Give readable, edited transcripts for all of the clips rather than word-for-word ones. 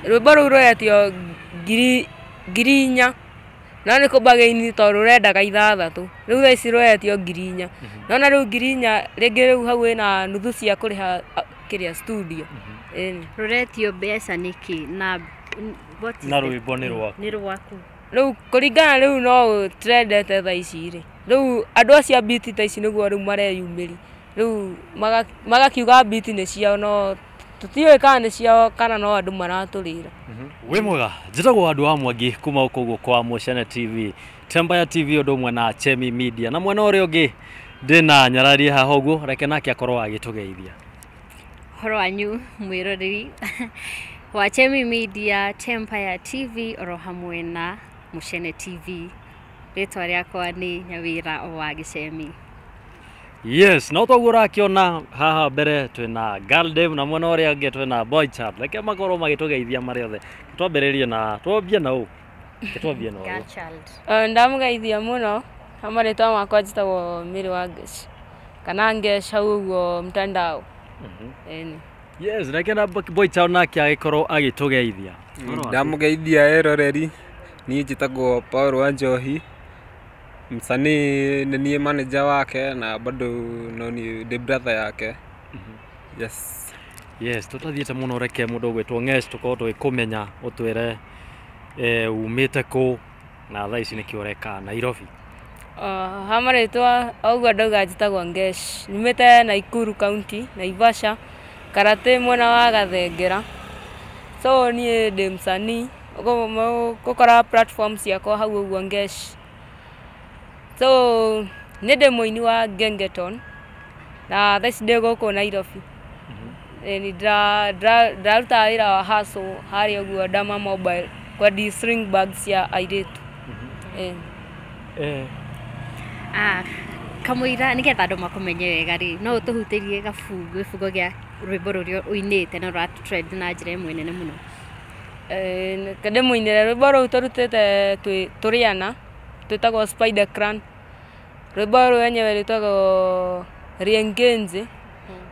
Rwĩmbo rũu rũretio 4,000 no nĩ kũbagaini tondũ rũrendaga 6 rĩu thaa ici rũretio 4,000. Nona rĩu 4,000 rĩngĩ rĩu hau ĩna nuthu cia kũrĩha kĩrĩa studio. Ĩni. Rũretio mbeca nĩkĩ na what is Na rwĩmbo nĩ rwaku. Nĩ rwaku. Rĩu kũringana rĩu no trendete thaa ici rĩ. Rĩu andũ acio a beat ta ici nĩguo rĩu mareyumĩria. Rĩu magakiuga beat nĩ ciao no tũtiũĩ kana nĩ ciao kana no andũ maratũrĩra. Wĩ mwega, njĩtagwo andũ wa Mwangi kuma gũkũ ũguo kwa Mũcene TV, Tembaya TV ũndũ ũmwe na Chemi Media, na mwena ũrĩa ũngĩ ndĩna nyararie haha ũguo, reke nake akorwo agĩtũgeithia. Horo wanyu mwĩroreri wa Chemi Media, Tempire TV oro hamwe na Mũcene TV. Rĩtwa rĩakwa nĩ Nyawĩra wa Gĩcemi. Yes, no toguo ũrakĩona haha mbere twĩna girl dem na mwena ũrĩa ũngĩ twĩna boy child. Reke makorwo magĩtũgeithia marĩ othe. Twambĩrĩrie na twambie na ũ. Twambie na Girl ũyũ. child. Ndamũgeithia mũno, ha marĩtwa makwa njĩtagwo Mary wa Ngesh kana Ngesh hau ũguo mtandao. Ĩni. Yes, reke na boy child nake agĩkorwo agĩtũgeithia. Ndamũgeithia eroreri, niĩ njĩtagwo Paul wa Njohi, msanii nĩ niĩ manager wake na bado no niĩ ndĩ brother yake. Yes. Yes, tũtathiĩte mũno reke mũndũ ũgwĩtwo Ngesh tũkorwo tũgĩkũmenya ũtwĩre umĩte kũ na thaa ici nĩkĩ ũreka Nairobi. Ha marĩtwa o ũguo ndauga njĩtagwo Ngesh, nyumĩte Nakuru County, Naivasha, Karate mwena wa Gathengera. So niĩ ndĩ msanii, ũgũkora platform ciakwa hau ũguo Ngesh. So nĩ ndĩ mũini wa Gengeton na thaa ici ndĩ gũkũ Nairobi. Nĩ ndĩraruta wĩra wa hustle harĩa ũguo Dama Mobile kwendia sling bags cia airĩtu. Kamũira nĩgetha andũ makũmenye wega rĩ, no ũtũhutĩrie gabungo gĩbungo gĩa rwĩmbo rũrĩa ũinĩte na rũra trend na njĩra ĩmwe nene mũno. Reke ndĩmũinĩre rwĩmbo rũu tũrutĩte tũrĩ ana, twĩtagwo Spider Clan. Rwĩmbo rwenyewe rwĩtagwo Riengenzi.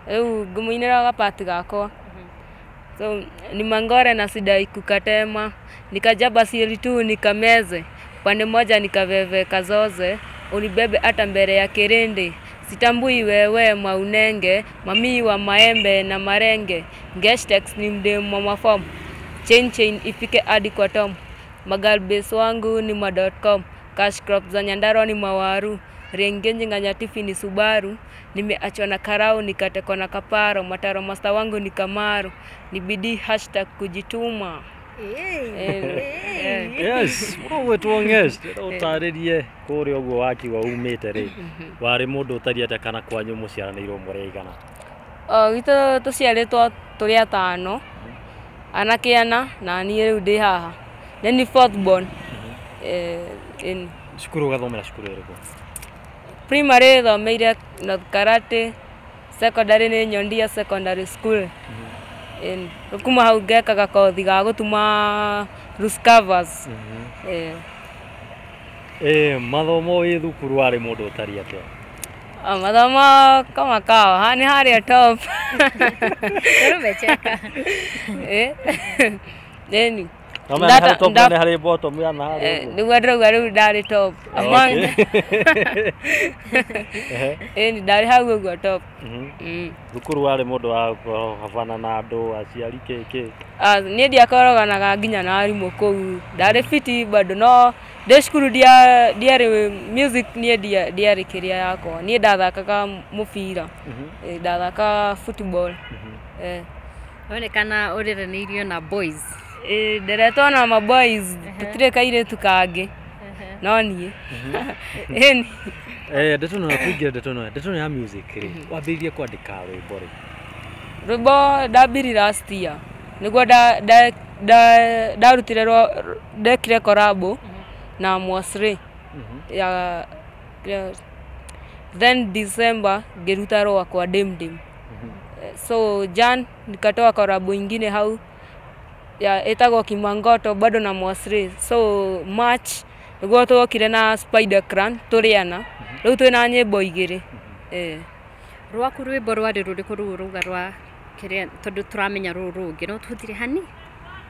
Rĩu ngũmũinĩra gapati gakwa. So ni mangore na sidai kukatema, nikajaba siri tu nikameze, pande moja nikaveve kazoze, unibebe hata mbele ya kirindi. Sitambui wewe maunenge, mami wa maembe na marenge. Ngeshtex ni mdemu wa mafomu, chain chain ifike hadi kwa tom. Magalbase wangu ni ma.com, cash crop za Nyandarua ni mawaru, Riengenji nganyatifi ni Subaru, nimeachwa na karau nikatekwa na kaparo, mataro master wangu ni Kamaru, ni bidii hashtag kujituma. Yes, mũndũ ũgwĩtwo Ngesh, ũtarĩrie kũrĩa ũguo wakiuga umĩte rĩ, warĩ mũndũ ũtariĩ atĩa kana kwanyu mũciaranĩirwo mũrĩ aigana? Gwitũ tũciarĩtwo tũrĩ atano, anake ana na niĩ rĩu ndĩ haha. Nĩ niĩ fourth born. Ĩni. Cukuru ũgathomera cukuru ĩrĩkũ? Primary thomeire North Karate, secondary nĩ Nyondia Secondary School. Ĩni. Rĩu kuma hau ngekaga kothi ga gũtuma loose covers. Mathomo wĩ thukuru warĩ mũndũ ũtariĩ atĩa? Mathomo kama kawa, nĩ harĩa top. Umecheka. Ĩni. No mena harĩ top na harĩ bottom ya na harĩ ũguo. Nĩguo ndĩrauga rĩu ndarĩ top. Ĩni ndarĩ hau ũguo top. Thukuru warĩ mũndũ wa kũhabana na andũ aciari kĩ kĩ? Niĩ ndiakoroganaga nginya na arimũ kũu, ndarĩ fiti bado no ndĩ cukuru ndiarĩ music niĩ ndiarĩ kĩrĩa yakwa, niĩ ndathakaga mũbira, ndathakaga football. Onekana ũreranĩirio na boys. Nderetwo na ma boys, tũtirĩ kairĩtu kangĩ no niĩ. Ĩni. Ndeto ĩno tũingĩre ndeto ĩno, ndeto ĩno ya music rĩ, wambĩrĩirie kwandĩka rwĩmbo rĩ? Rwĩmbo ndambirie last year, nĩguo ndarutire ndekire collab na Mwasri ya then December ngĩruta rwakwa Dim Dim. So Jan nikatoa collab ingine hau ya ĩtagwo Kimangoto bado na Mwasri. So March nĩguo twokire na Spider Clan tũrĩ ana, rĩu twĩna nyĩmbo igĩrĩ. Rwaku rwĩmbo rwarĩ rũrĩkũ rũu ũrauga rwa kĩrĩa tondũ tũramenya rũrũ rũngĩ no tũhũthire hani?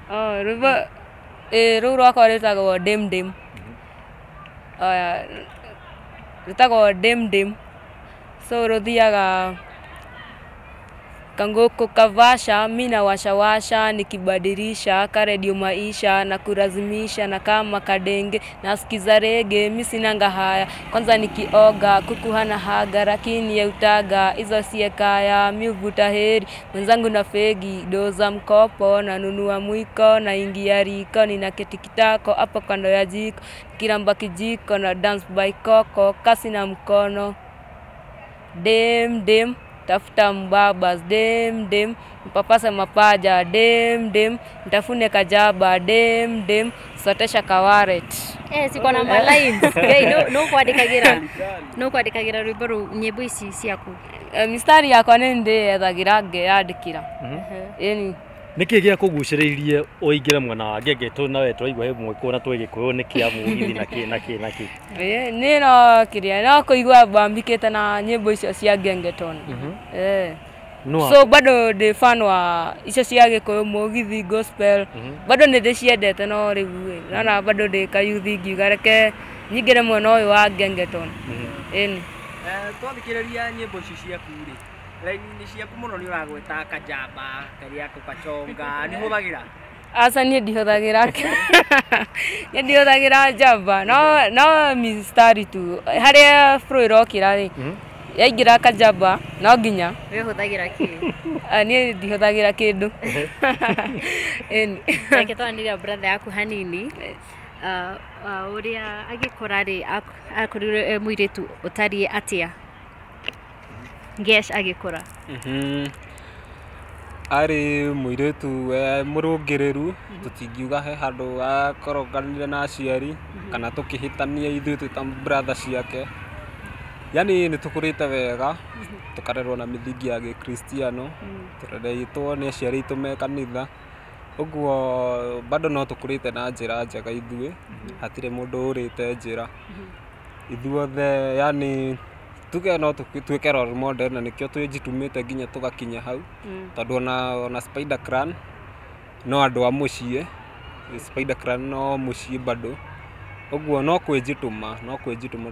Oh, rwĩmbo ĩ rũu rwakwa rwĩtagwo Dim Dim. Aya, rwĩtagwo Dim Dim. So rũthiaga Kanguku kavasha mina washawasha nikibadilisha karedio maisha na kulazimisha na kama kadenge nasikiza rege mi sinanga haya kwanza nikioga kuku hana haga lakini ya utaga hizo sie kaya mi huvuta heri mwenzangu na fegi doza mkopo na nunua mwiko na ingia riko nina keti kitako hapo kando ya jiko kiramba kijiko na dance by koko kasi na mkono dem dem tafuta mbabas dem dem mpapase mapaja dem dem ntafune kajaba dem dem sotesha kawaret. Siko na malines. Ngai no kwandikagira. No kwandikagira rwimbo rũu nyĩmbo ici ciaku. Mistari yakwa nĩ ndĩyethagira ngeyandĩkĩra. Ĩni. Nĩkĩ gĩa kũgucĩrĩirie ũingĩre mwena wa ngenge tũ nawe twaigua he mwĩkũ na twĩ gĩkũyũ nĩ kĩa mũgithi na kĩ na kĩ na kĩ. Niĩ no kĩrĩa no kũigua mbambikĩte na nyĩmbo icio cia gengeton. So bado ndĩ fan wa icio cia gĩkũyũ mũgithi gospel. Bado nĩ ndĩciendete no rĩu ĩ nona bado ndĩ kayuthi ngiuga reke nyingĩre mwena ũyũ wa gengeton. Ĩni. Twathikĩrĩria nyĩmbo icio ciaku rĩ, raini ciaku mũno nĩ ũragweta kajamba karĩa kachonga nĩ hũthagĩra? Aca niĩ ndihũthagĩra. Niĩ ndihũthagĩra njamba no mistari tu harĩa flow ĩrokĩra rĩ yaingĩra kajamba no nginya. We hũthagĩra kĩ? Niĩ ndihũthagĩra kĩndũ. Ĩni. Reke twanĩria brother yaku hanini. Ũrĩa agĩkũra rĩ akorirwo e mũirĩtu ũtariĩ atĩa? Ngesh agĩkũra. Arĩ mũirĩtu mũrũngĩrĩru tũtingiuga he handũ akoroganire na aciari kana tũkĩhĩtania ithuĩ twĩ ta brother ciake. Yani nĩ tũkũrĩte wega tũkarerwo na mĩthingi ya gĩkristiano tũreretwo nĩ aciari aitũ me kanitha ũguo bado no tũkũrĩte na njĩra njega ithuĩ hatirĩ mũndũ ũrĩte njĩra ithuothe yani tuge no tuĩke role model na nĩkĩo twĩnjitumĩte nginya tũgakinya hau tondũ ona Spider Clan no andũ a mũciĩ Spider Clan no mũciĩ bado ũguo no kwĩnjitũma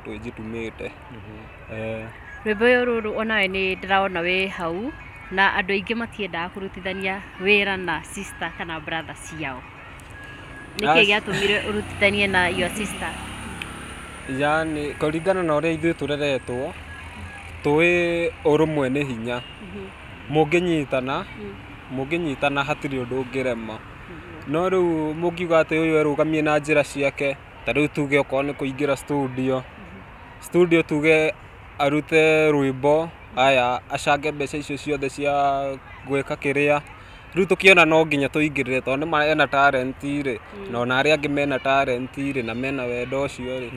twĩnjitumĩte. Rwĩmbo rũrũ onawe nĩ ndĩraona wĩ hau na andũ aingĩ matiendaga kũrutithania wĩra na sister kana brother ciao. Nĩkĩ gĩatũmire ũrutithanie na your sister? Yani kũringana na ũrĩa ithuĩ tũreretwo tũĩ ũrũmwe nĩ hinya mũngĩnyitana hatirĩ ũndũ ũngĩrema no rĩu mũngiuga atĩ ũyũ erũgamie na njĩra ciake ta rĩu tuge okorwo nĩ kũingĩra studio tuge arute rwĩmbo aya acange mbeca icio ciothe cia gwĩka kĩrĩa rĩu tũkĩona no nginya tũingĩrĩre tondũ nĩ ena talent rĩ na ona arĩa angĩ mena talent rĩ na mena wendo ũcio rĩ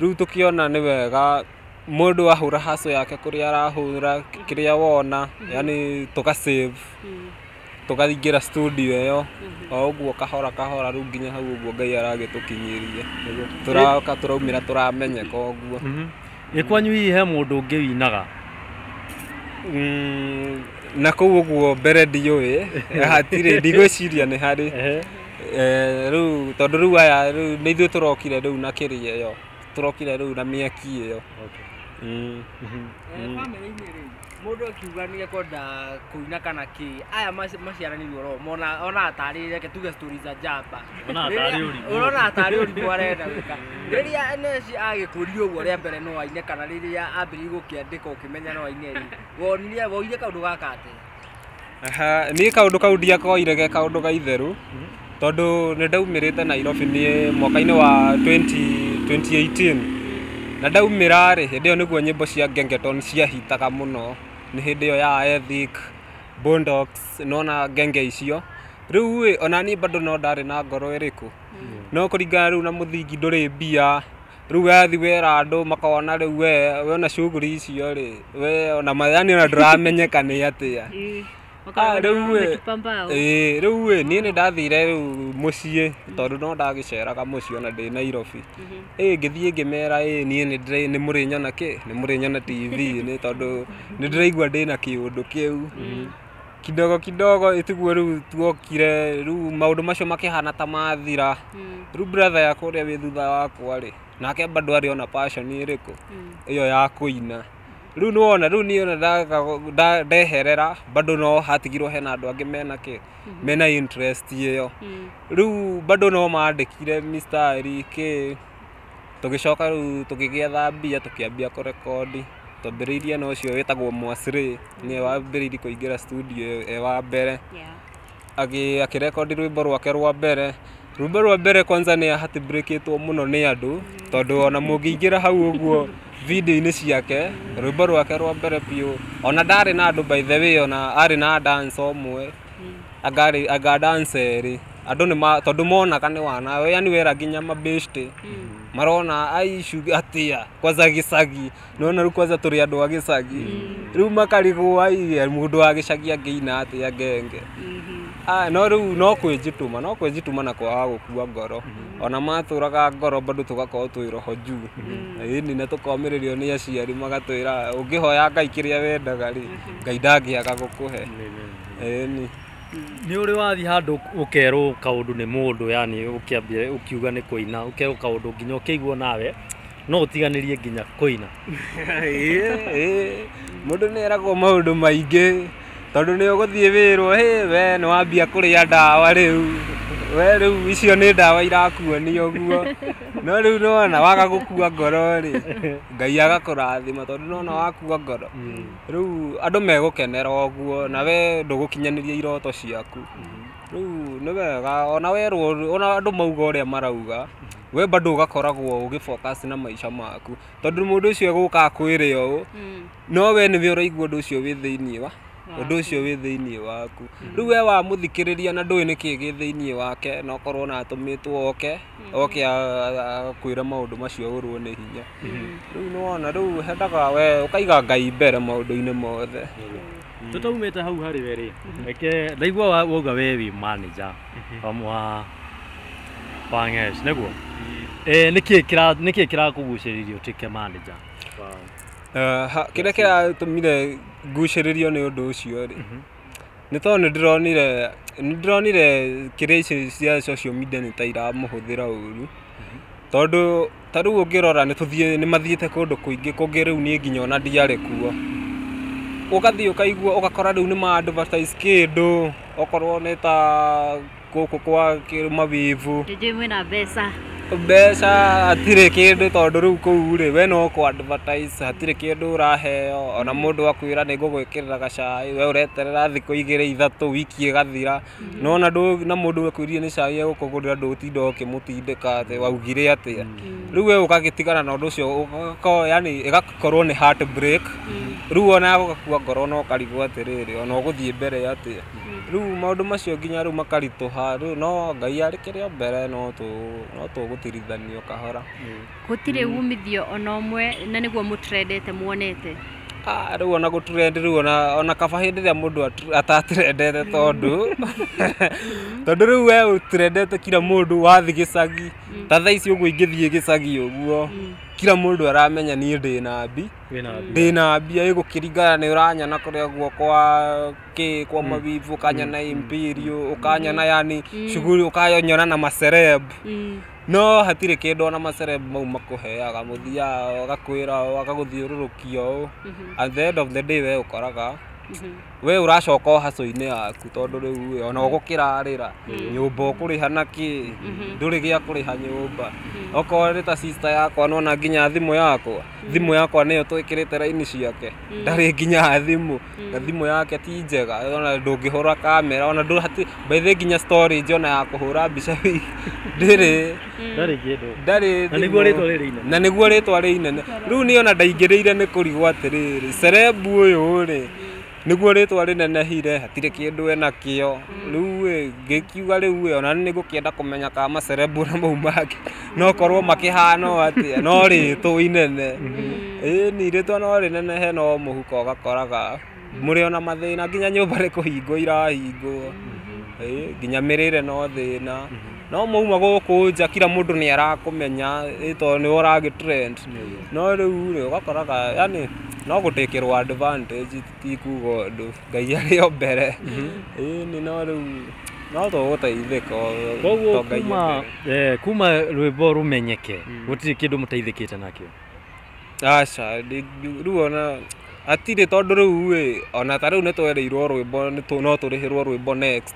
rĩu tũkĩona nĩ wega mũndũ ahũra haco yake kũrĩa arahũra kĩrĩa wona yani tũga save tũkaingĩra studio ĩyo o ũguo kahora kahora rĩu nginya hau ũguo Ngai aragĩtũkinyĩrie tũroka tũraumĩra tũramenyeka ũguo. Ĩ kwanyu hihi he mũndũ ũngĩ winaga? Na kũu ũguo mbere ndiũĩ hatirĩ ndigwĩciria nĩ harĩ rĩu tondũ rĩu aya rĩu nĩ ithuĩ tũrokire rĩu na kĩrĩa ĩyo tũrokire rĩu na mĩaki ĩyo. Bamĩrĩ-inĩ rĩ mũndũ akiuga nĩ ekwenda kũina kana kĩ aya maciaranĩirwo ro mona ona tarĩ reke tuge stories za njamba ũrona tarĩ ũrimũ arenda gwĩka rĩrĩa Neci agĩkũrio ũguo rĩa mbere no aine kana rĩrĩa ambĩrĩirie gũkĩandĩka ũkĩmenya no aine rĩ wonire woire kaũndũ gaka atĩa? Niĩ kaũndũ kau ndiakoire ge kaũndũ ga itherũ tondũ nĩ ndaumĩrĩte Nairobi niĩ mwaka-inĩ wa 2018 na ndaumĩra rĩ hĩndĩ ĩyo nĩguo nyĩmbo cia gengeton ciahitaga mũno nĩ hĩndĩ ĩyo ya Ethic Boondocks nona genge icio rĩu ĩ ona niĩ bado no ndarĩ na ngoro ĩrĩkũ no kũringana rĩu na mũthingi ndũrĩ mbia rĩu wathi wera andũ makona rĩu we ona shughuli icio rĩ we ona yani ona ndũramenyeka nĩ atĩa. Rĩu ĩ niĩ nĩ ndathire rĩu mũciĩ tondũ no ndagĩceraga mũciĩ ona ndĩ Nairobi ngĩthiĩ ngĩmera niĩ nĩ mũrĩnyona kĩ nĩ mũrĩnyona TV-inĩ tondũ nĩ ndĩraigua ndĩna kĩũndũ kĩu. Kidogo kidogo itiguo rĩu tuokire rĩu maũndũ macio makĩhana ta mathira. Rĩu brother yakwa ũrĩa wĩ thutha wakwa rĩ, nake bado arĩ ona passion ĩrĩkũ ĩyo ya kũina. Rĩu nĩwona rĩu niĩ ona ndeherera bado no hatigirwo hena andũ angĩ mena kĩ mena interest ĩyo. Rĩu bado no mandĩkire mistari kĩ, tũgĩcoka rĩu tũgĩgĩetha mbia tũkĩambia kũrekondi. Twambĩrĩirie na ũcio wĩtagwo Mwasrĩ, nĩwe wambĩrĩirie kũingĩra studio e wa mbere. Akĩrekondi rwĩmbo rwake rwa mbere. Rwĩmbo rwa mbere kwanza nĩ heartbreakĩtwo mũno nĩ andũ, tondũ ona mũngĩingĩra hau ũguo video-inĩ ciake, rwĩmbo rwake rwa mbere biũ, ona ndarĩ na andũ by the way, ona arĩ na dance ũmwe, anga dance erĩ. Andũ nĩ tondũ monaga nĩ wana, yani wera nginya mabeshte marona aicu atia kwanza gĩcagi, nĩwona rĩu kwanza tũrĩ andũ a gĩcagi, rĩu makarigwo ai mũndũ wa gĩcagi angĩina atĩa ngenge. No rĩu no kwĩjituma na kwaga gũkua ngoro. Ona matũraga ngoro bado tũgakorwo twĩ roho juu. Ĩni na tũkomĩrĩrio nĩ aciari magatwĩra ũngĩhoya Ngai kĩrĩa wendaga rĩ, Ngai ndangĩaga gũkũhe. Ĩni. Nĩ ũrĩ wathiĩ handũ ũkerwo kaũndũ nĩ mũndũ, yani ũkĩambia ũkiuga nĩ kũina, ũkerwo kaũndũ nginya ũkĩigua nawe no ũtiganĩrie nginya kũina. Mũndũ nĩ eragwo maũndũ maingĩ tondũ nĩ ũgũthiĩ wĩrwo hĩ we nĩ wambia kũrĩa ndawa rĩu, we rĩu icio nĩ ndawa irakuonia ũguo. No rĩu nĩwona waga gũkua ngoro rĩ, Ngai agakũrathima tondũ nĩwona wakua ngoro rĩu andũ megũkenera ũguo na we ndũgũkinyanĩria iroto ciaku. Rĩu nĩ wega ona werwo, ona andũ mauga ũrĩa marauga, we bado ũgakoragwo ũgĩfocus na maica maku tondũ mũndũ ũcio egũka akwĩre ũũ, no we nĩwe ũraigua ũndũ ũcio wĩ thĩiniĩ wa ũndũ ũcio wĩ thĩiniĩ waku. Rĩu we wamũthikĩrĩria na ndũĩ nĩkĩĩ gĩ thĩiniĩ wake, na ũkorwo ona atũmĩtwo oke oke akwĩre maũndũ macio ũrwo nĩ hinya. Rĩu nĩwona rĩu hendaga we ũkaiga Ngai mbere maũndũ-inĩ mothe. Tũtaumĩte hau harĩ we rĩ, reke ndaigua wauga we wĩ manager wa Ngesh nĩguo? Nĩkĩĩ kĩrakũgucĩrĩria ũtuĩke manager? Kĩrĩa kĩratũmire ngucĩrĩrio nĩ ũndũ ũcio rĩ, nĩ tondũ nĩ ndĩronire kĩrĩa ici cia social media nĩ ta iramũhũthĩra ũru. Tondũ ta rĩu ũngĩrora nĩ mathiĩte kũndũ kũingĩ kũngĩ rĩu niĩ nginya ona ndiarĩ kuo. Ũgathiĩ ũkaigua ũgakora rĩu nĩ ma advertise kĩndũ okorwo nĩ ta gũkũ kwa mawivu. Nĩnjũĩ mwĩna mbeca. Mbeca hatirĩ kĩndũ tondũ rĩu kũu rĩ we no kũ advertise hatirĩ kĩndũ ũraheo, ona mũndũ akwĩra nĩ ngũgwĩkĩrĩra gacai we ũreterera thikũ igĩrĩ ithatũ wiki ĩgathira. No ona na mũndũ akwĩrire nĩ cai egũkũgũrĩra ndũgũtinda ũkĩmũtindĩka atĩ waugire atĩa. Rĩu we ũgagĩtigana na ũndũ ũcio ũgakorwo yani ĩgakorwo nĩ heartbreak. Rĩu ona gũgakua ngoro na ũkarigwo atĩrĩrĩ ona ũgũthiĩ mbere atĩa. Rĩu maũndũ macio nginya rĩu makaritũha, rĩu no Ngai arĩ kĩrĩa mbere no tũgũtirithanio kahora. Gũtirĩ umithio ona ũmwe na nĩguo mũtrendete muonete? Rĩu ona gũtrend rĩu ona kaba hĩndĩ ĩrĩa mũndũ atatrendete tondũ tondũ rĩu we ũtrendete kila mũndũ wathiĩ gĩcagi. Ta thaa ici ũguo ingĩthiĩ gĩcagi ũguo kila mũndũ aramenya niĩ ndĩna ndĩna mbia ĩgũkĩringana nĩ ũranyona kũrĩa ũguo kwa kĩ kwa mawivu, ũkanyona Imperial, ũkanyona yani shughuli, ũkanyona na macereb. No hatirĩ kĩndũ ona macereb mau makũheaga, mũthiaga agakwĩra agagũthiũrũrũkia ũũ. At the end of the day we ũkoraga we ũracoka o hustle-inĩ yaku tondũ rĩu ona ũgũkĩrarĩra nyũmba ũkũrĩha na kĩ, ndũrĩ gĩa kũrĩha nyũmba. Okorwo nĩ ta sister yakwa nĩwona nginya thimũ yakwa, thimũ yakwa nĩyo twĩkĩrĩte raini ciake, ndarĩ nginya thimũ, na thimũ yake ti njega, ona ndũngĩhũra kamera, ona by the way nginya storage ona ya kũhũra mbica ndĩrĩ. Ndarĩ kĩndũ. Ndarĩ Na nĩguo rĩtwa rĩrĩ inene. Na nĩguo rĩtwa rĩ inene. Rĩu niĩ ona ndaingĩrĩire nĩ kũrigwo atĩrĩrĩ, celeb ũyũ rĩ, nĩguo rĩtwa rĩnenehire, hatirĩ kĩndũ enakĩo. Rĩu ngĩkiuga rĩu ona nĩ ngũkĩenda kũmenya kana maceleb na mau mangĩ no korwo makĩhana o atĩa, no rĩtwa inene. Ĩni rĩtwa no rĩnenehe no mũhuko ũgakoraga mũrĩ ona mathĩna nginya nyũmba nĩ kũhingwo irahingwo. Nginya mĩrĩre no thĩna. No mauma gũkũ nja kila mũndũ nĩ arakũmenya tondũ nĩwe ũragĩ trend. No rĩu rĩ ũgakoraga yani no gũtĩkĩrwo advantage ti kuga ũndũ Ngai arĩ o mbere. Ĩni no rĩu no tũgũteithĩka koguo kuma kuma rwĩmbo rũmenyeke gũtirĩ kĩndũ mũteithĩkĩte nakĩo. Aca rĩu ona hatirĩ tondũ rĩu ĩ ona ta rĩu nĩ twerĩirwo rwĩmbo no tũrĩhĩrwo rwĩmbo next.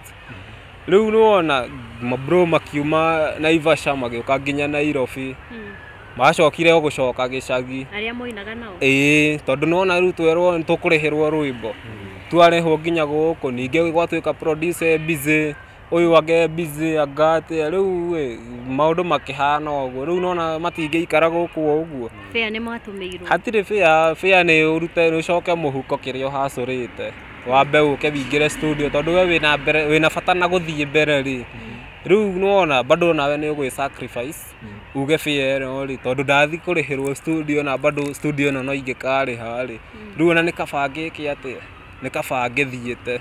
Rĩu nĩwona mabro makiuma Naivasha magĩũka nginya Nairobi. Macokire o gũcoka gĩcagi. Arĩa moinaga nao? Ĩĩ tondũ nĩwona rĩu twerwo nĩ tũkũrĩhĩrwo rwĩmbo. Twarĩhwo nginya gũkũ ningĩ gwatuĩka producer busy ũyũ ange busy anga atĩa rĩu ĩ maũndũ makĩhana ũguo rĩu nĩwona matingĩikara gũkũ ũguo. Fare nĩ mwatũmĩirwo? Hatirĩ fare, fare nĩ ũrute ũcoke mũhuko kĩrĩa ũhacũrĩte wambe ũke wĩingĩre studio tondũ we wĩna mbere wĩna bata na gũthiĩ mbere rĩ. Rĩu nĩwona bado nawe nĩ ũgwĩ sacrifice uge fare ĩno rĩ tondũ ndathiĩ kũrĩhĩrwo studio na bado studio ĩno no ingĩkarĩha rĩ. Rĩu ona nĩ kaba ngĩke atĩa nĩ kaba ngĩthiĩte.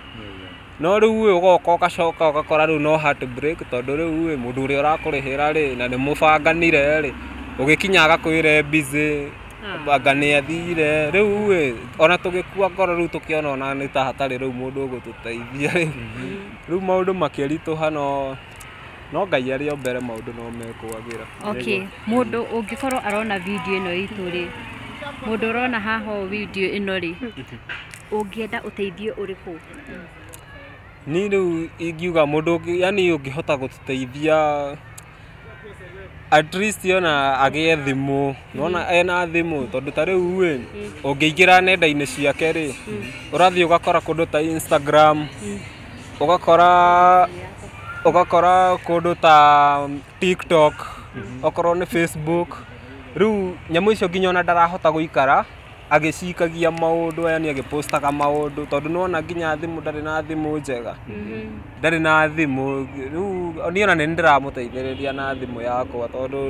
No rĩu ũgoka ũgacoka ũgakora rĩu no heartbreak tondũ rĩu mũndũ ũrĩa ũrakũrĩhĩra rĩ na nĩ mũbanganire rĩ ũgĩkinya agakwĩra busy anga nĩ athire rĩu ona tũgĩkua ngoro rĩu tũkĩona ona nĩ ta hatarĩ rĩu mũndũ ũgũtũteithia rĩu. Rĩu maũndũ makĩritũha no Ngai arĩ o mbere maũndũ no mekwagĩra. Okay, mũndũ ũngĩkorwo arona video ĩno itũ rĩ, mũndũ ũrona haha ũũ video ĩno rĩ, ũngĩenda ũteithio ũrĩkũ? Niĩ rĩu ingiuga mũndũ yani ũngĩhota gũtũteithia at least ona agĩe thimũ nona ena thimũ tondũ ta rĩu ĩ ũngĩingĩra nenda-inĩ ciake rĩ ũrathiĩ ũgakora kũndũ ta Instagram ũgakora kũndũ ta TikTok okorwo nĩ Facebook rĩu nyamũ icio nginya ona ndarahota gũikara agĩcikagia maũndũ yani agĩpostaga maũndũ tondũ nĩwona nginya thimũ ndarĩ na thimũ njega ndarĩ na thimũ rĩu niĩ ona nĩ ndĩramũteithĩrĩria na thimũ yakwa tondũ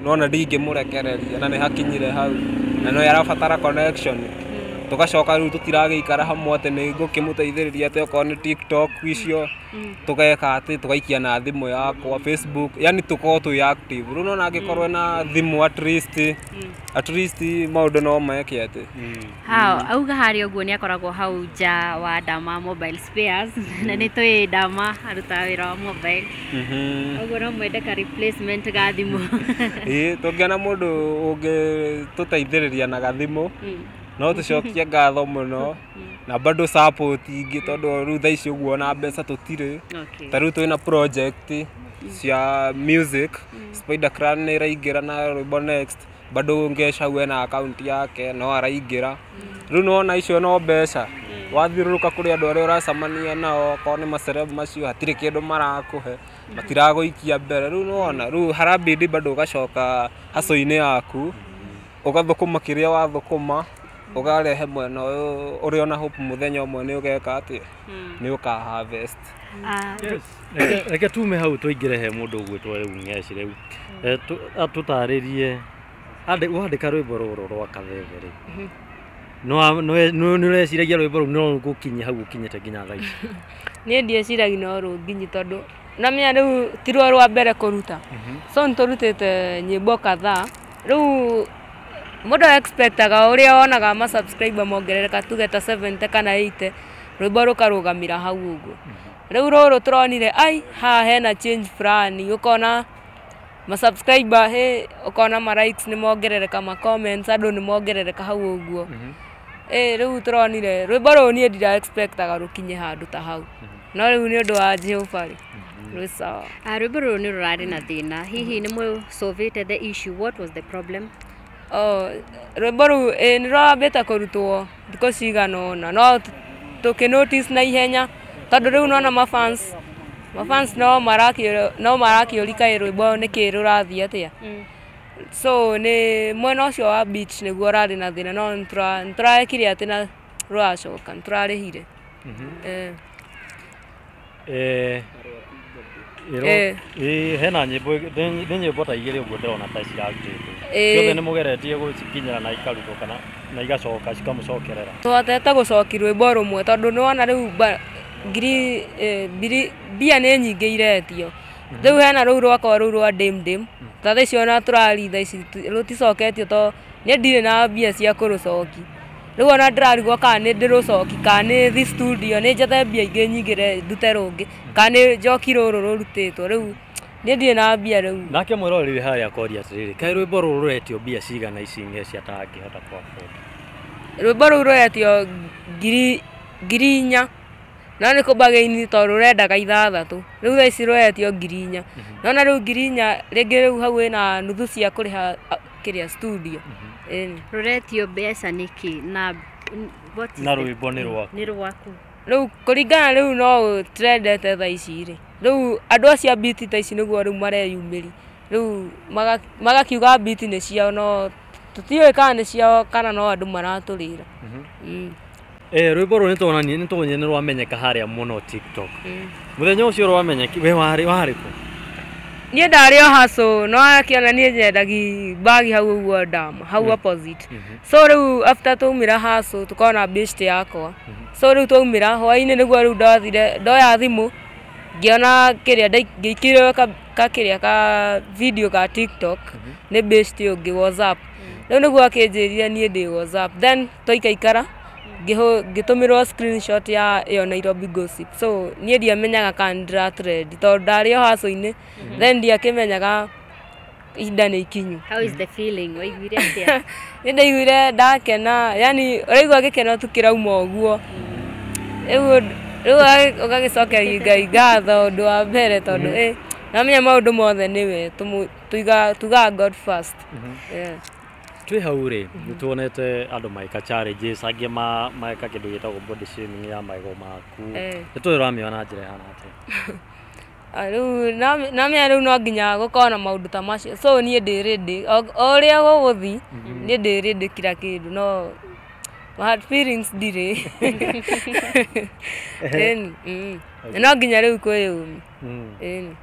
nĩwona ndingĩmũrekereria na nĩ hakinyire hau na no arabatara connection tũgacoka rĩu tũtiragĩikara hamwe atĩ nĩ ngũkĩmũteithĩrĩria atĩ okorwo nĩ TikTok icio tũgeka atĩ tũgaikia na thimũ yakwa Facebook yani tũkorwo twĩ active rĩu nona angĩkorwo na thimũ at least maũndũ no meke atĩ. Hao auga harĩa ũguo nĩ akoragwo hau nja wa Dama Mobile Spares na nĩ tũĩ Dama arutaga wĩra wa mobile ũguo no mwende ka replacement ga thimũ. Ĩĩ tũngĩona mũndũ ũngĩtũteithĩrĩria na gathimũ no tũcokie ngatho mũno na bado support ingĩ tondũ rĩu thaa ici ũguo na mbeca tũtirĩ. Ta rĩu twĩna project cia music Spider Clan nĩ ĩraingĩra na rwĩmbo next bado Ngesha ena account yake no araingĩra rĩu nĩwona icio no mbeca wathiũrũrũka kũrĩ andũ arĩa ũracemania nao okorwo nĩ maceleb macio hatirĩ kĩndũ marakũhe matiragũikia mbere rĩu nĩwona rĩu harabidi bado ũgacoka hustle-inĩ yaku ũgathũkũma kĩrĩa wathũkũma ũgarehe mwena ũyũ ũrĩ ona hope mũthenya ũmwe nĩ ũgeka atĩa nĩ ũka harvest. Reke tume hau tũingĩre he mũndũ ũgwĩtwo rĩu Ng'eci rĩu atũtarĩrie wandĩka rwĩmbo rũrũ rwa Kathebe rĩ nĩ ũreciragia rwĩmbo rũu no rũgũkinyia hau ũkinyĩte nginya thaa ici? Niĩ ndieciragia no rũnginyi tondũ namenya rĩu ti ruo rwa mbere kũruta so nĩtũrutĩte nyĩmbo kadhaa rĩu mũndũ expectaga ũrĩa wonaga ma subscriber mongerereka tuge ta 70 kana 80 rwĩmbo rũkarũgamĩra hau ũguo. Rĩu rũrũ tũronire ai haha hena change fulani ũkona ma subscriber he ũkona ma likes nĩ mongerereka ma comments andũ nĩ mongerereka hau ũguo. Rĩu tũronire rwĩmbo rũrũ niĩ ndira expectaga rũkinye handũ ta hau no rĩu nĩ ũndũ wa Jehova rĩ rwĩ sawa. Rwĩmbo rũrũ nĩ rũrarĩ na thĩna hihi nĩ mũsolvĩte the issue what was the problem? Rwĩmbo rũu nĩ rwambĩte kũrutwo thikũ cigana ũna no tũkĩ notice na ihenya tondũ rĩu nona mafans no marakĩũria kaĩ rwĩmbo nĩkĩ rũrathiĩ atĩa. So nĩ mwena ũcio wa beach nĩguo ũrarĩ na thĩna no nĩtũrekire atĩ na rũracoka nĩtũrarĩhire. Hena nyĩmbo nĩ nyĩmbo ta igĩrĩ ũguo ndĩrona ta cirarutĩtwo ciothe nĩ mũgeretie gũcikinyĩra na ikarutwo kana na igacoka cikamũcokerera? Tũhotete gũcokia rwĩmbo rũmwe tondũ nĩwona rĩu ngiri mbia nĩ nyingĩ iretio Rĩu hena rũu rwakwa rũu rwa dim dim. Ta thaa ici ona tũrari thaa ici rũticoketio to niĩ ndirĩ na mbia cia kũrũcoki. Rĩu ona ndĩrarigwo kana nĩ ndĩrũcoki kana nĩ thi studio nĩ njethe mbia ingĩ nyingĩre ndute rũngĩ kana nĩ njoki rũrũ rũrutĩtwo. Rĩu niĩ ndirĩ na mbia rĩu. Nake mwĩroreri harĩa akoria atĩrĩrĩ, kaĩ rwĩmbo rũrũ rũretio mbia cigana ici ng'eci atangĩhota kũ afford? Rwĩmbo rũu rũretio 4,000 no nĩ kũbagaini tondũ rũrendaga 6. Rĩu thaa ici rũretio 4,000. Nona rĩu 4,000 rĩngĩ rĩu hau ĩna nuthu cia kũrĩha kĩrĩa studio. Ĩni. Rũretio mbeca nĩkĩ na what is Na the- rwĩmbo nĩ rwaku. Nĩ rwaku. Rĩu kũringana rĩu no trendete thaa ici rĩ. Rĩu andũ acio a biti thaa ici nĩguo rĩu mareyumĩria. Rĩu magakiuga biti nĩ ciao no tũtiũĩ kana nĩ ciao kana no andũ maratũrĩra. Rwĩmbo rũrũ nĩtuonanie nĩtũonye nĩ rwamenyeka harĩa mũno TikTok. Mũthenya ũcio rwamenyeki we warĩ kũ? Niĩ ndarĩ o hustle no akĩona niĩ nyendagi bagi hau ũguo ndama hau opposite. So rĩu after twaumĩra hustle tũkona best yakwa. So rĩu twaumĩra hwaĩ-inĩ nĩguo rĩu ndathire ndoya thimũ ngĩona kĩrĩa ngĩikĩrĩrwo ka kĩrĩa ka video ka TikTok nĩ best ũngĩ WhatsApp. Rĩu nĩguo akĩnjĩrire niĩ ndĩ WhatsApp. Then twaikaikara ngĩtũmĩrwo screenshot ya ĩyo Nairobi Gossip. So niĩ ndiamenyaga kana nĩ ndĩra trend tondũ ndarĩ o hustle-inĩ. Then ndiakĩmenyaga ihinda nĩ ikinyu. How is the feeling? Waiguire atĩa? Nĩ ndaiguire ndakena, yani ũraigua gĩkeno tu kĩrauma ũguo. Rĩu ũgagĩcokeria Ngai ngatho ũndũ wa mbere tondũ namenya maũndũ mothe nĩwe tugaga God first. Yeah. Twĩ hau rĩ nĩ tuonete andũ magĩka challenges angĩ magĩka kĩndũ gĩtagwo body shaming ya magego maku. Nĩ tũĩ ũramĩona njĩra ĩhana atĩa? Rĩu namenya rĩu no nginya gũkorwo na maũndũ ta macio. So niĩ ndĩ ready o ũrĩa gũgũthiĩ niĩ ndĩ ready kila kĩndũ no hard feelings ndirĩ. Ĩni. No nginya rĩu kwĩyũmia. Ĩni.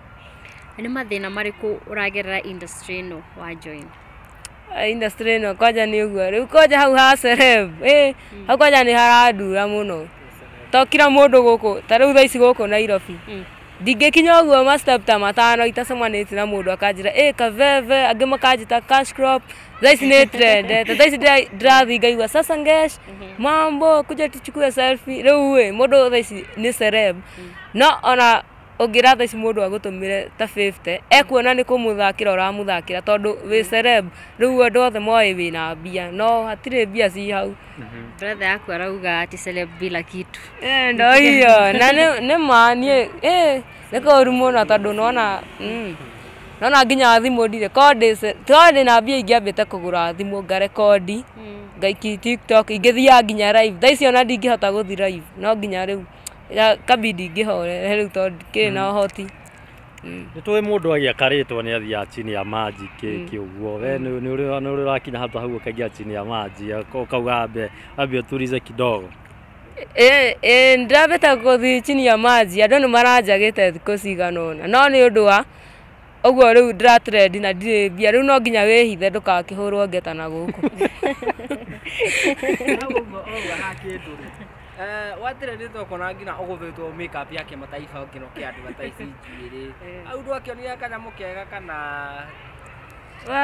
Nĩ mathĩna marĩkũ ũragerera industry ĩno wa join? Industry ĩno kwanja nĩ ũguo rĩu kwanja hau ha celeb hau kwanja nĩ harandura mũno to kila mũndũ gũkũ ta rĩu thaa ici gũkũ Nairobi ndingĩkinya ũguo ma step ta matano itacemanĩtie na mũndũ akanjĩra kaveve angĩ makanjĩta cash crop. Thaa ici nĩ trendete thaa ici ndĩrathiĩ ngaigua sasa ngesh mambo kuja tuchukue selfie. Rĩu mũndũ thaa ici nĩ celeb no ona ũngĩra thaa ici mũndũ agũtũmĩre ta 50 ekuona nĩ kũmũthakĩra ũramũthakĩra tondũ wĩ celeb. Rĩu andũ othe moĩ wĩna mbia no hatirĩ mbia ci hau. Brother yaku arauga ati celeb bila kitu. Ndo hiyo na nĩ ma niĩ nĩ kũũru mũno tondũ nona nona nginya thimũ ndirĩ korwo ndĩ na mbia ingĩambĩte kũgũra thimũ ngarekondi ngaiki TikTok ingĩthiaga nginya live. Thaa ici ona ndingĩhota gũthiĩ live no nginya rĩu kabidi ngĩhorere rĩu tondũ ndikĩrĩ na ũhoti. Nĩ tũĩ mũndũ agĩaka rĩtwa nĩ athiaga chini ya maji kĩ ũguo. We nĩ ũrĩ ũrakinya handũ hau ũkaingĩra chini ya maji ũkauga ambe ũturize kidogo. Ndĩrambĩte gũthiĩ chini ya maji andũ nĩ maranjagĩte thikũ cigana ũna no nĩ ũndũ wa ũguo rĩu ndĩra trend na ndirĩ mbia rĩu no nginya wĩhithe ndũgakĩhũrwo ngeta na gũkũ. Watrendete ũkona nginya ũgũthĩtwo makeup ya kĩmataifa ũngĩno kĩa advertise njuĩrĩ. Au ndwakĩonire kanyamũ kega kana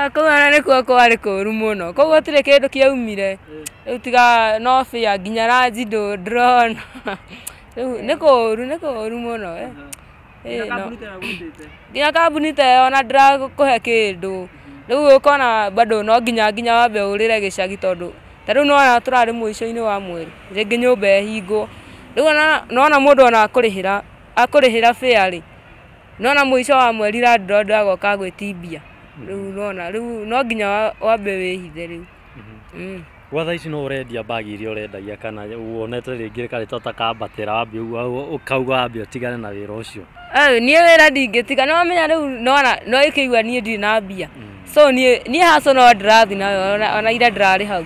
kũu ona nĩkuo kwarĩ kũũru mũno koguo gũtirĩ kĩndũ kĩaumire rĩu tiga no bĩa nginya ranji ndĩrona. Rĩu nĩ kũũru mũno. Nginya kambuni ta ĩyo ona ndĩrakũhe kĩndũ rĩu ũkona bado no nginya wambe ũrĩre gĩcagi tondũ ta rĩu nĩwona tũrarĩ mũico-inĩ wa mweri rĩngĩ nyũmba ĩhingwo. Rĩu ona nĩwona mũndũ ona akũrĩhĩra fare rĩ nĩwona mũico wa mweri landlord agoka agwĩti mbia. Rĩu nĩwona rĩu no nginya wambe wĩhithe rĩu. Gwa thaa ici no ũrendia bagi iria ũrendagia kana wonete rĩngĩ karĩtwa ta kambatĩra wambe ũguo ũkauga wambe ũtigane na wĩra ũcio? Niĩ wĩra ndingĩtiga nĩwamenya rĩu nĩwona no ĩkĩigua niĩ ndirĩ na mbia. So niĩ hustle no ndĩrathiĩ nayo ona ira ndĩrarĩ hau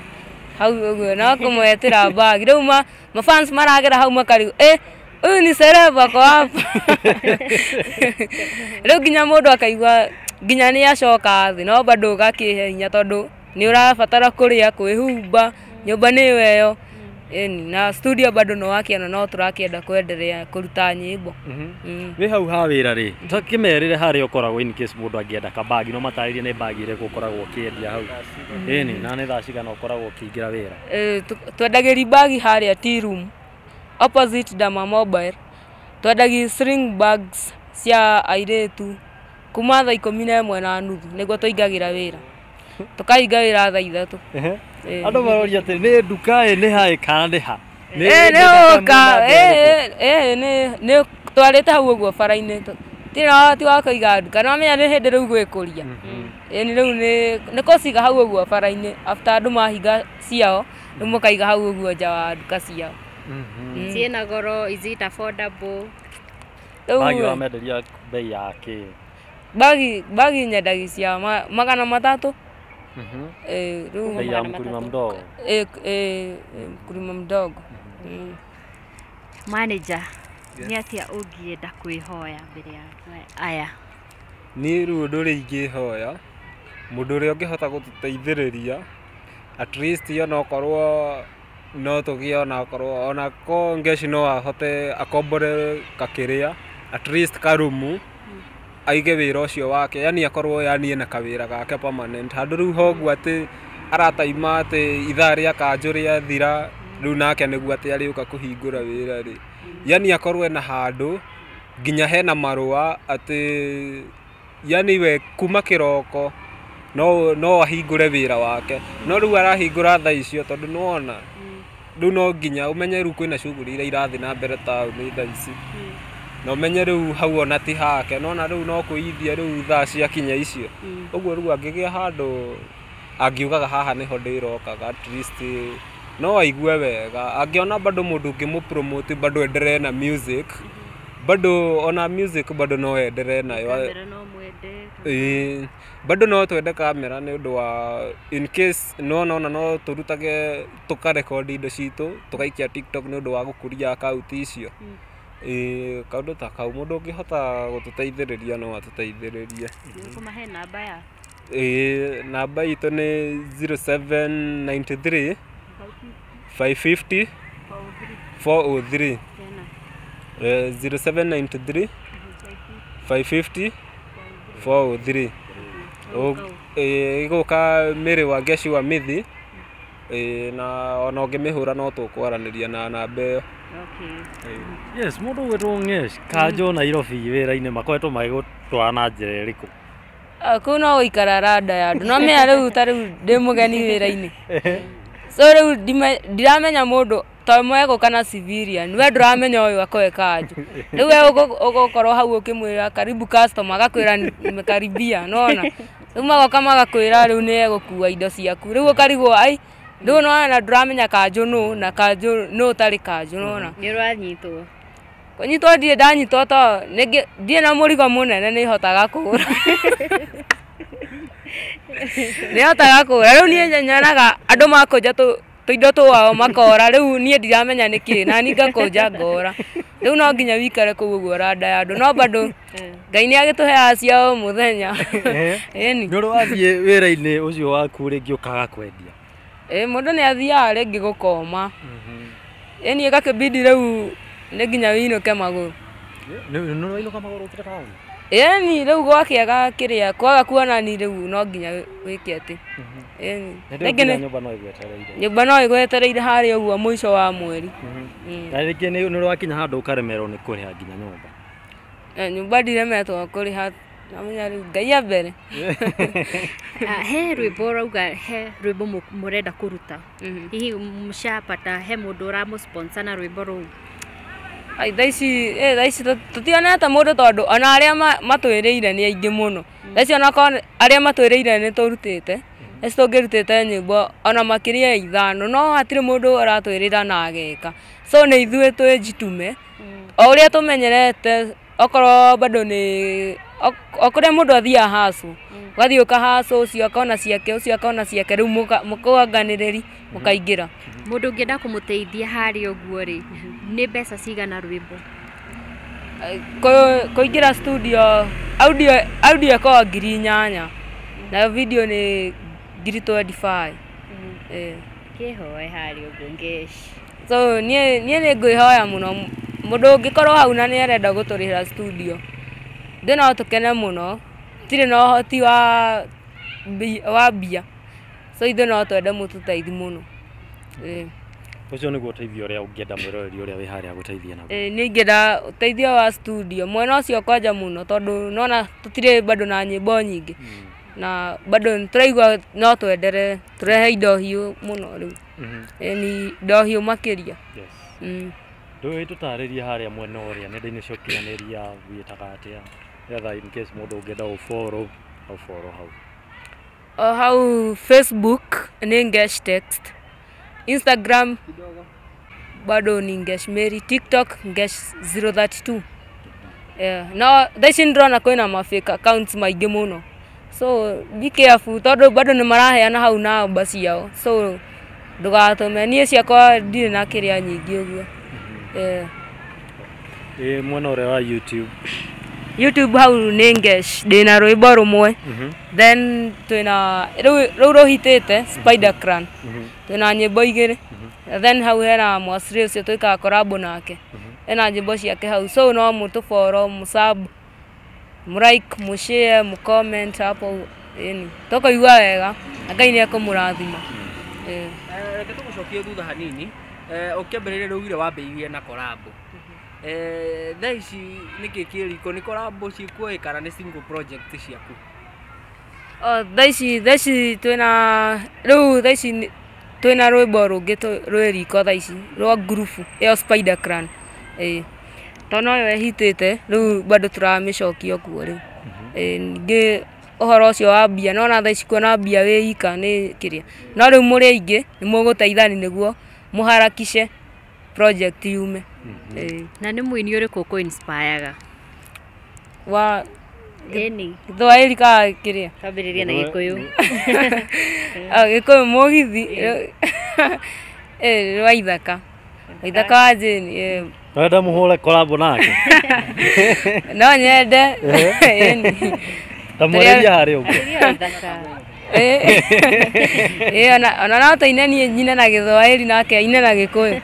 hau ũguo no kũmwetĩra bagi. Rĩu mafans maragera hau makarigwo huyu ni celeb ako hapa. Rĩu nginya mũndũ akaigua nginya nĩ acoka thĩ no bado ũgakĩhe hinya tondũ nĩ ũrabatara kũrĩa kwĩhumba nyũmba nĩyo ĩyo. Ĩni na studio bado no wakĩona no tũrakĩenda kwenderea kũruta nyĩmbo. Wĩ hau ha wĩra rĩ, takĩmerĩre harĩa ũkoragwo in case mũndũ angĩenda kabagi, no matarĩrie nĩ bagi ĩrĩkũ ũkoragwo ũkĩendia hau. Ĩni, na nĩ thaa cigana ũkoragwo ũkĩingĩra wĩra? Twendagĩria bagi harĩa tea room opposite Dama Mobile. Twendagia sling bags cia airĩtu kuma thaa 11:30 nĩguo tũingagĩra wĩra. Tũkahinga wĩra thaa 3. Andũ maroria atĩ nĩ nduka ĩ nĩ ha ĩ kana nĩ ha? Nĩ ũka nĩ twarĩte hau ũguo bara-inĩ. Tirĩ na ũhoti wa kũiga nduka, nĩwamenya nĩ hĩndĩ rĩu gwĩkũria. Ĩni rĩu nĩ kũciga hau ũguo bara-inĩ after andũ mahinga ciao, rĩu mũkaiga hau ũguo nja wa nduka ciao. Ciĩna goro, is it affordable? Bagi wamenderia bei ya kĩ? Bagi nyendagia cia 300. Rĩu bei ya mkulima mdogo. Mkulima mdogo. Manager, nĩ atĩa ũngĩenda kwĩhoya mbere ya aya? Niĩ rĩu ũndũ ũrĩa ingĩhoya mũndũ ũrĩa ũngĩhota gũtũteithĩrĩria at least onokorwo no tũgĩe onakorwo onako Ngeshi no ahote akombore kakĩrĩa at least karumu aige wĩra ũcio wake, yani akorwo yani ena kawĩra gake permanent handũ rĩu hoguo atĩ arataima atĩ ithaa rĩa kanjũ rĩathira rĩu nake nĩguo atĩ arĩũka kũhingũra wĩra rĩ, yani akorwo ena handũ nginya hena marũa atĩ yani we kuma kĩroko no ahingũre wĩra wake, no rĩu arahingũra thaa icio tondũ nĩwona rĩu no nginya ũmenye rĩu kwĩna shughuli iria irathiĩ na mbere taũni thaa ici, na ũmenye rĩu hau ona ti hake, nona rĩu no kwĩithia rĩu thaa ciakinya icio, ũguo rĩu angĩgĩa handũ angiugaga haha nĩho ndĩrokaga at least no aigue wega, angĩona bado mũndũ ũngĩmũ-promote bado enderee na music, bado ona music bado no enderee nayo. Bado no twende kamera nĩ ũndũ wa in case no nona no tũrutage tũkarekondi indo citũ tũgaikia TikTok nĩ ũndũ wa gũkũria akaunti icio. Kaũndũ ta kau mũndũ ũngĩhota gũtũteithĩrĩria no atũteithĩrĩrie. Kũmahe namba yaku? Namba itũ nĩ 0793 550 403. 0793 550 403. Ĩgũka Mary wa Ngeshi wa Mithi, na ona ũngĩmĩhũra no tũkwaranĩria na namba ĩyo. Yes, mũndũ ũgwĩtwo Ngesh kanjũ Nairobi wĩra-inĩ makoretwo magĩgũtwara na njĩra ĩrĩkũ? Kũu no gũikara randa ya andũ, no menya rĩu ta rĩu ndĩ mũgeni wĩra-inĩ, so rĩu ndiramenya mũndũ tondũ megũka na civilian, we ndũramenya ũyũ akoe kanjũ, rĩu we ũgũkorwo hau ũkĩmwĩra karibu customer, agakwĩra nimekaribia, nĩwona rĩu magoka magakwĩra rĩu nĩ egũkua indo ciaku, rĩu ũkarigwo ai rĩu nĩwona ndũramenya kanjũ nũ na kanjũ nũ ũtarĩ kanjũ, nĩwona nĩ ũranyitwo. Kũnyitwo ndirĩ ndanyitwo tondũ ndirĩ na mũrigo mũnene, nĩhotaga kũgũra. Nĩhotaga kũgũra, rĩu niĩ nyonaga andũ makũnja tũindo twao makora, rĩu niĩ ndiramenya nĩkĩ na niĩ ngakũnja ngora, rĩu no nginya wĩikare kũu ũguo randa ya andũ, no bado Ngai nĩ agĩtũheaga cia o mũthenya. Ĩni nĩ ũrĩ wathiĩ wĩra-inĩ ũcio waku rĩngĩ ũkaga kwendia? Mũndũ nĩ athiaga rĩngĩ gũkoma, ĩni ĩgakĩbidi rĩu nĩ nginya wĩinũke magũrũ. Nĩ ũrainũka magũrũ ũkĩte taũni? Ĩni rĩu gwakĩaga kĩrĩa kwaga kuonani rĩu no nginya wĩke atĩ. Ĩni rĩngĩ nyũmba no ĩgwetereire. Nyũmba no ĩgwetereire harĩa ũguo mũico wa mweri. Na rĩngĩ nĩ ũrakinya handũ ũkaremerwo nĩ kũrĩha nginya nyũmba? Nyũmba ndiremetwo kũrĩha, namenya rĩu Ngai ambere. He rwĩmbo ũrauga he rwĩmbo mũrenda kũruta, hihi mshapata he mũndũ ũramũ-sponsor na rwĩmbo rũu? Thaa ici tũtionete mũndũ tondũ ona arĩa matwĩrĩire nĩ aingĩ mũno. Thaa ici onakorwo arĩa matwĩrĩire nĩ tũrutĩte, thaa ici tũngĩrutĩte nyĩmbo ona makĩria ya 5, no hatirĩ mũndũ ũratwĩrĩra na ageka. So nĩ ithuĩ twĩjitume o ũrĩa tũmenyerete, okorwo bado nĩ o kũrĩa mũndũ athiaga hacu, ũgathiĩ ũkahaca ũcio akona ciake, ũcio akona ciake, rĩu mũkonganĩrĩri mũkaingĩra. Mũndũ ũngĩenda kũmũteithia harĩa ũguo rĩ, nĩ mbeca cigana rwĩmbo? Kũingĩra studio audio ĩkoragwo 8,000 nayo video nĩ 25,000. Kĩhoe harĩa ũguo Ngeshi. So niĩ nĩ ngwĩhoya mũno mũndũ ũngĩkorwo hau na nĩ arenda gũtũrĩhĩra studio ithuĩ no tũkene mũno tirĩ na ũhoti wa mbia so ithuĩ no twende mũtũteithie mũno. Ũcio nĩguo ũteithio ũrĩa ũngĩenda mwĩroreri ũrĩa wĩ harĩa gũteithia naguo. Niĩ ingĩenda ũteithio wa studio mwena ũcio kwanja mũno tondũ nona tũtirĩ bado na nyĩmbo nyingĩ na bado nĩtũraigua no twendere tũrehe indo hiũ mũno rĩu. Ni indo hiũ makĩria. Ndũĩ tũtarĩrie harĩa mwena ũrĩa nenda-inĩ cia ũkinyanĩria wĩtaga atĩa nĩgetha in case mũndũ ũngĩenda gũfollow aũfollow hau. O hau Facebook nĩ Ngesh Text, Instagram bado ni Ngesh Mary, TikTok Ngesh 032. No thaa ici nĩndĩrona kwĩna ma fake accounts maingĩ mũno so be careful tondũ bado nĩ maraheana hau namba ciao so ndũgatũme. Niĩ ciakwa ndirĩ na kĩrĩa nyingĩ ũguo. Mwena ũrĩa wa YouTube. YouTube hau nĩ Ngesh ndĩna rwĩmbo rũmwe then twĩna rĩu rũhitĩte Spider Clan twĩna nyĩmbo igĩrĩ then hau hena Mwasri ũcio twĩkaga collab nake ena nyĩmbo ciake hau so no mũtũfollow mũsub mũlike mũshare mũcomment hapo ĩni tũkũigua wega na Ngai nĩ ekũmũrathima. Reke tũgũcokie thutha hanini. Ũkĩambĩrĩria nĩ ugire wambĩrĩirie na collab. Thaa ici nĩkĩ kĩ riko nĩ collab ciĩkuo kana nĩ single project ciaku? Thaa ici twĩna rĩu thaa ici twĩna rwĩmbo rũngĩ rwĩ riko thaa ici rwa ngurubu ĩyo Spider Clan. Tondũ noyo ĩhitĩte rĩu bado tũramĩcokia kuo rĩu. Ningĩ ũhoro ũcio wa mbia nona thaa ici kuona mbia wĩ ika nĩ kĩrĩa no rĩu mũrĩ aingĩ nĩ mũgũteithania nĩguo mũharakishe project yume. Na nĩ mũini ũrĩkũ ũkũ-inspire-ga? Wa Ĩni. Gĩthwaĩri kana kĩrĩa? Twambĩrĩrie na Gĩkũyũ. Gĩkũyũ mũgithi Waithaka. Waithaka wa Jane. Wenda mũhũre collab nake? No nyende. Ta mwarĩrie harĩa ũguo. Ona no tũine niĩ nyine na Gĩthwaĩri nake aine na Gĩkũyũ.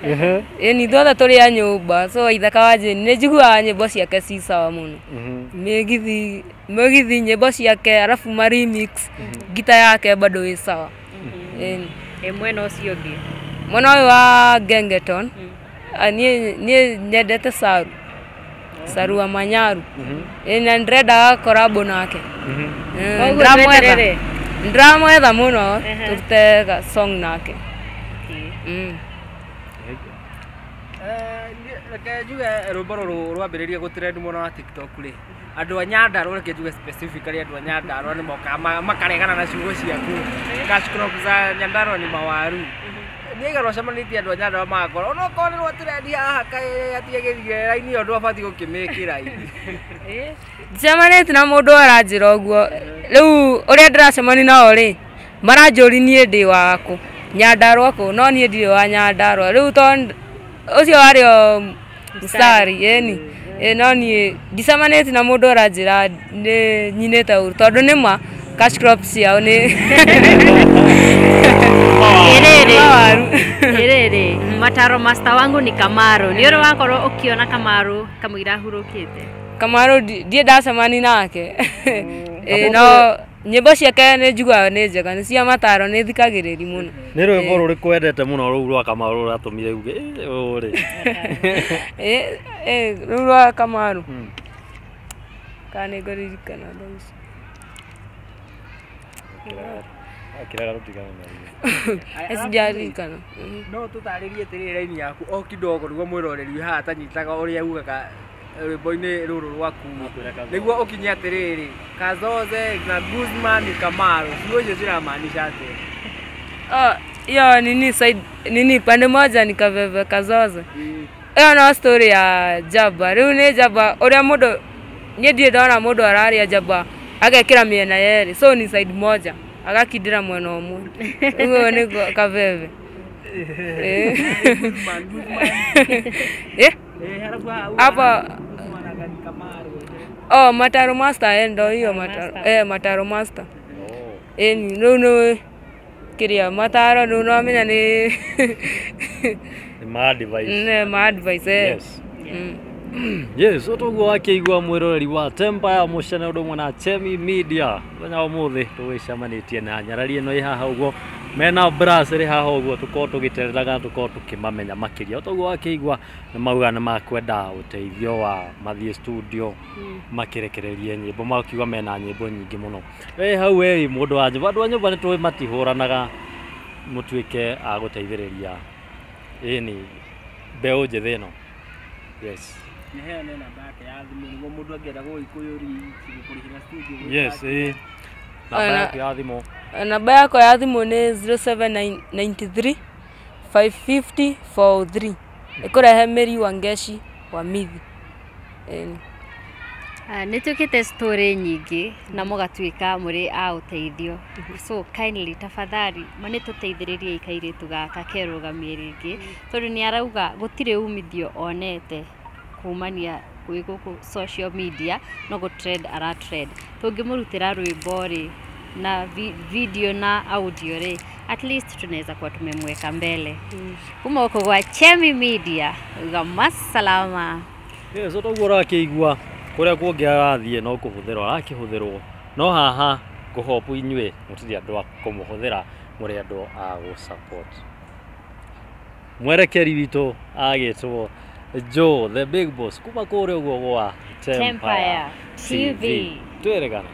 Ĩni ithuothe tũrĩ a nyũmba so Waithaka wa Jane nĩ njiguaga nyĩmbo ciake ci sawa mũno. Mũgithi nyĩmbo ciake arabu ma remix ngita yake bado ĩ sawa. Mwena ũcio ũngĩ? Mwena ũyũ wa Gengeton niĩ nyendete Saru. Saru wa Manyaru. Na ndĩrendaga collab nake. Ndĩramwetha mũno tũrute ga song nake. Reke njuge rwĩmbo rũrũ rwambĩrĩria gũtrend mũno wa TikTok rĩ andũ a Nyandarua reke njuge specifically andũ a Nyandarua nĩ mokaga makaregana na ciugo ciaku cash crop za Nyandarua ni mawaru. Nĩ ũcemanĩtie andũ a Nyandarua magakorwo onokorwo nĩ rwa trend haha kaĩ atigagĩthire raini ĩyo ndwabatiĩ gũkĩmĩkĩra. Ndicemanĩtie na mũndũ aranjĩra ũguo rĩu ũrĩa ndĩracemania nao rĩ maranjũria niĩ ndĩ wakũ Nyandarua kũ no niĩ ndirĩ wa Nyandarua rĩu tondũ ũcio warĩ o mstari ĩni no niĩ ndicemanĩtie na mũndũ aranjĩra nĩ nyinĩte ũru tondũ nĩ ma cash crop ciao nĩ Ĩrĩrĩ mataro master wangu ni Kamaru nĩ ũrĩ wakorwo ũkĩona Kamaru kamũira ahurũkĩte? Kamaru ndiĩ ndacemania nake. No nyĩmbo ciake nĩ njiguaga nĩ njega nĩ cia mataro nĩ thikagĩrĩria mũno. Nĩ rwĩmbo rũrĩkũ wendete mũno rũu rwa Kamaru rũratũmire uge ũũ rĩ? Rũu rwa Kamaru kana nĩ ngũririkana thaa ici. Akĩrega rũtigane naruo. Sindiaririkana. No tũtarĩrie atĩrĩrĩ raini yaku o kidogo nĩguo mwĩroreri wĩ haha atanyitaga ũrĩa ugaga rwĩmbo-inĩ rũrũ rwaku nĩguo ũkinye atĩrĩrĩ Kazoze na Guzman Kamaru ciugo icio ciramaanisha atĩa? Hiyo nini side nini pande moja ni Kaveve Kazoze. Ĩyo no story ya njamba rĩu nĩ njamba ũrĩa mũndũ niĩ ndirĩ ndona mũndũ ararĩa njamba agekĩra mĩena yerĩ so ni side moja agakindĩra mwena ũmwe ũguo nĩguo Kaveve. Hapa oh Mataro Master ndo hiyo Mataro Mataro Master. Ni no no kiria Mataro no no amenya ni Ma advice. Nĩ ma advice eh. Yes. Yes, ũtoguo wakĩigua mwĩroreri wa Tempire Mũcene ũndũ ũmwe na Chemi Media mũthenya wa ũmũthĩ tũgĩcemanĩtie na nyarari ĩno ĩ haha ũguo mena brass ĩrĩ haha ũguo tũkorwo tũgĩtereraga tũkorwo tũkĩmamenya makĩria. Ũtoguo wakĩigua nĩ mauga nĩ makwenda ũteithio wa mathiĩ studio makĩrekererie nyĩmbo, makiuga mena nyĩmbo nyingĩ mũno. We hau we mũndũ wa nyũmba, andũ a nyũmba nĩ tũĩ matihũranaga, mũtuĩke a gũteithĩrĩria ĩni mbeũ njĩthĩ ĩno. Yes. Nĩheane namba yake ya thimũ nĩguo mũndũ angĩenda gũgĩkũyũria gũkũrĩhĩra studio. Yes, ĩ. Namba yaku ya thimũ. Namba yakwa ya thimũ nĩ 0793 550 43, ĩkũrehe Mĩri wa Ngeshi wa Mithi. Ĩni. Nĩ twĩkĩte story nyingĩ na mũgatuĩka mũrĩ a ũteithio, so kindly, tafadhali, ma nĩ tũteithĩrĩrie kairĩtu gaka kerũgamie rĩngĩ, tondũ nĩ arauga gũtirĩ umithio onete kumania gwĩ gũkũ social media, no gũ trend ara trend. Tũngĩmũrutĩra rwĩmbo rĩ na video na audio rĩ, at least tunaweza kuwa tumemweka mbele. Kuma huko kwa Chemi Media uga masalama. Yes, ũtoguo ũrakĩigua kũrĩa kũngĩ arathiĩ no kũhũthĩrwo arakĩhũthĩrwo, no haha ngũhopu inyuĩ mũtirĩ andũ a kũmũhũthĩra, mũrĩ andũ a gũ support. Mwerekeri witũ agĩtwo Joe the Big Boss kuma kũrĩa ũguo gwa Tempire TV. Twĩrĩgane.